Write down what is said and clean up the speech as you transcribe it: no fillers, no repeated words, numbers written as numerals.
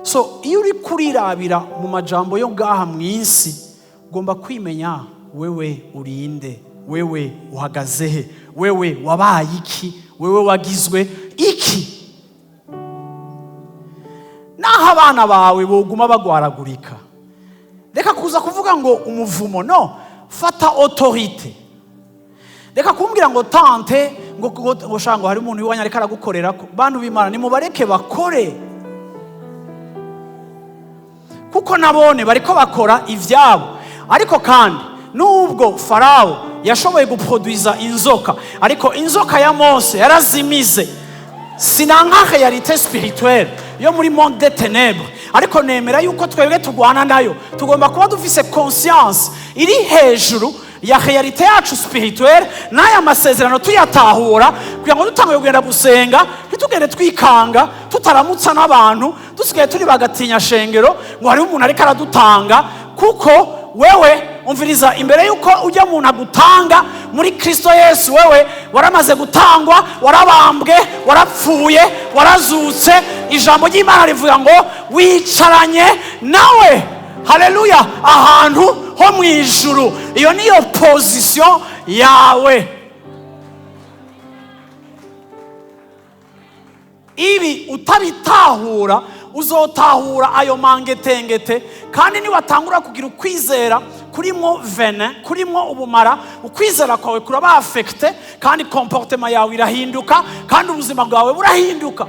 So iyo uri kurirabira mu majambo yo ngaha mu isi, ugomba kwimenya: wewe urinde? Wewe uhagaze he? Wewe wabaye iki? Wewe wagizwe iki? Naho abana bawe boguma bagwaragurika, reka kuza kuvuga ngo umuvumo. No fata autorité. Reka kumbwira ngo tante ngo shaka ngo hari umuntu iwanyu ariko aragukorera ko. Bantu b'Imana, nimubareke bakore, kuko nabone bariko bakora ivyabo. Ariko kandi nubwo Farawo yashoboye guproduiza inzoka, ariko inzoka ya Mose yarazimize. Sinanka réalité spirituelle yo muri monde des ténèbres, ariko nemera yuko twebwe turwana nayo tugomba kuba dufise conscience iri hejuru ya réalité yacu spirituelle, n'aya masezerano tuyatahura, kugira ngo dutanguye kugenda gusenga ntitugende twikanga, tutaramutsa n'abantu, dusigaye turi bagatinya shengero ngo hariho umuntu ariko aradutanga. Kuko wewe, umviriza, imbere yuko ujya muntu agutanga, muri Kristo Yesu wewe waramaze gutangwa, warabambwe, warapfuye, warazutse. Ijambo ry'Imana rivuga ngo wicaranye nawe, haleluya, ahantu ho mu ijuru. Iyo niyo position yawe. Ibi utabitahura, uzotahura ayo mangetengete. Kandi niwatangura kugira ukwizera kurimo venin, kurimo ubumara, ukwizera kwawe kuraba affecté, kandi comportement yawe irahinduka, kandi ubuzima bwawe burahinduka.